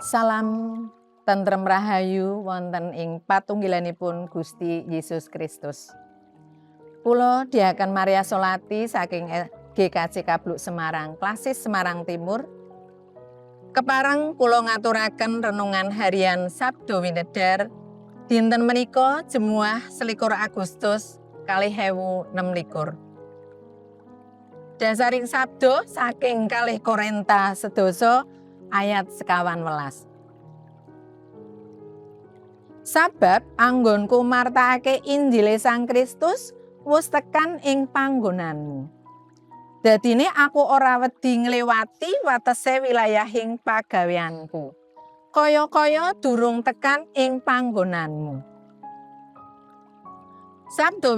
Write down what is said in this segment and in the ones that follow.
Salam tentrem rahayu wonten ing patunggilanipun Gusti Yesus Kristus. Kula Diaken Maria Solati saking GKJ Kabluk Semarang, Klasis Semarang Timur. Kepareng kula ngaturaken renungan harian Sabdo Winedar dinten menika Jemuah 21 Agustus 2026. Dasaring sabdo saking 2 Korinta 10 ayat 19. Sabab anggonku martakake Injile Sang Kristus wus tekan ing panggonanmu. Dadine aku ora wedi ngliwati watese wilayahing pagaweanku. Kaya-kaya durung tekan ing panggonanmu. Sabdo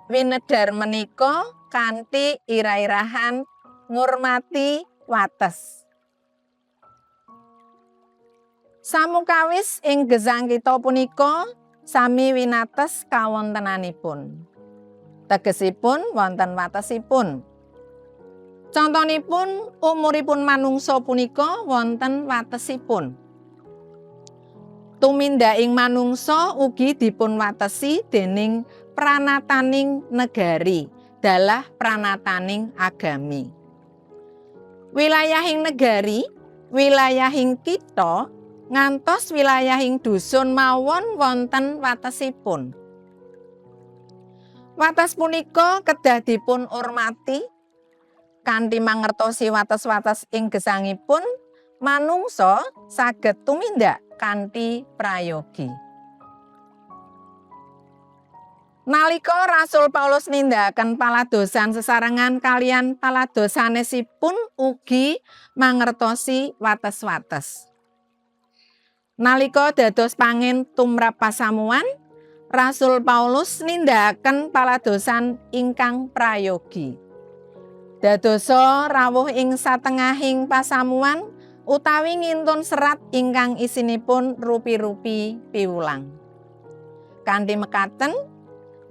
winedar menika kanthi irah-irahan ngurmati wates. Samukawis ing gesang kita punika sami winates kawontenanipun. Tegesipun wonten watesipun. Contonipun umuripun manungsa punika wonten watesipun. Tumindaking manungsa ugi dipun watesi dening pranataning negari, dalah pranataning agami. Wilayahing negari, wilayahing kitha, ngantos wilayahing dusun mawon wonten watesipun. Wates punika kedah dipun urmati kanthi mangertosi wates-wates ing gesangipun manungsa saged tumindak kanthi prayogi. Nalika Rasul Paulus nindakaken paladosan sesarengan kaliyan paladosanesipun ugi mangertosi wates-wates. Nalika dados pangin tumrap pasamuan, Rasul Paulus nindakaken paladosan ingkang prayogi. Dadosa rawuh ing satengahing pasamuan utawi ngintun serat ingkang isinipun rupi-rupi piwulang. Kanthi mekaten,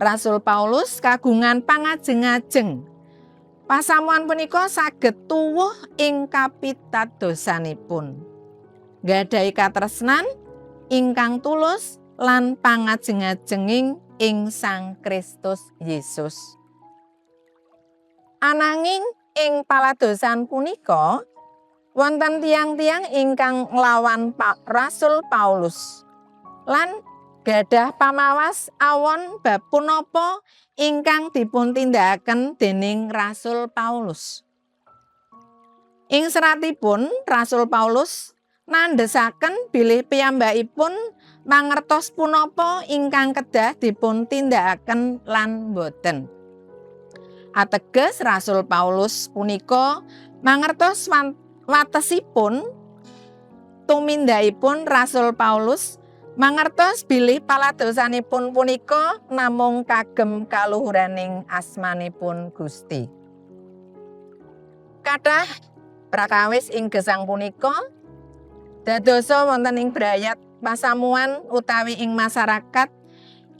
Rasul Paulus kagungan pangajeng-ajeng. Pasamuan punika saged tuwuh ing kapitadosanipun. Nggadahi katresnan ingkang tulus lan pangajeng-ajenging ing Sang Kristus Yesus. Ananging ing paladosan punika wonten tiyang-tiyang ingkang nglawan Rasul Paulus lan gadah pamawas awon bab punapa ingkang dipuntindakaken dening Rasul Paulus. Ing seratipun Rasul Paulus nandhesaken bilih piyambakipun mangertos punapa ingkang kedah dipuntindakaken lan boten. Ateges Rasul Paulus punika mangertos watesipun. Tumindakipun Rasul Paulus mangertos bilih paladosanipun punika namung kagem kaluhuraning asmanipun Gusti. Kathah prakawis ing gesang punika dadosa wonten ing brayat pasamuan utawi ing masyarakat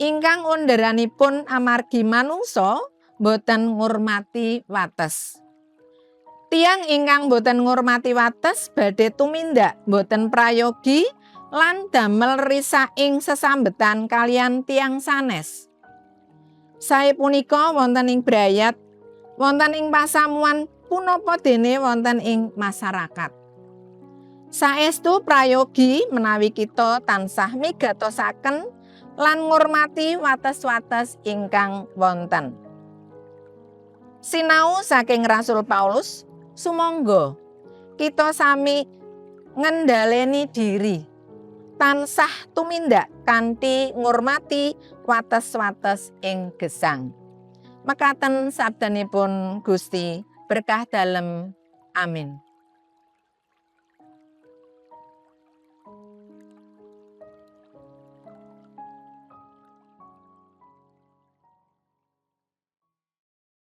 ingkang onderanipun amargi manungsa boten ngurmati wates. Tiyang ingkang boten ngurmati wates badhe tumindak boten prayogi lan damel risak ing sesambetan kaliyan tiyang sanes. Sae punika wonten ing brayat, wonten ing pasamuan, punapa dene wonten ing masyarakat. Saestu prayogi menawi kita tansah migatosaken lan ngurmati wates-wates ingkang wonten. Sinau saking Rasul Paulus, sumangga kita sami ngendhaleni diri, tansah tumindak kanthi ngurmati wates-wates ing gesang. Mekaten sabdanipun Gusti, berkah dalem. Amin.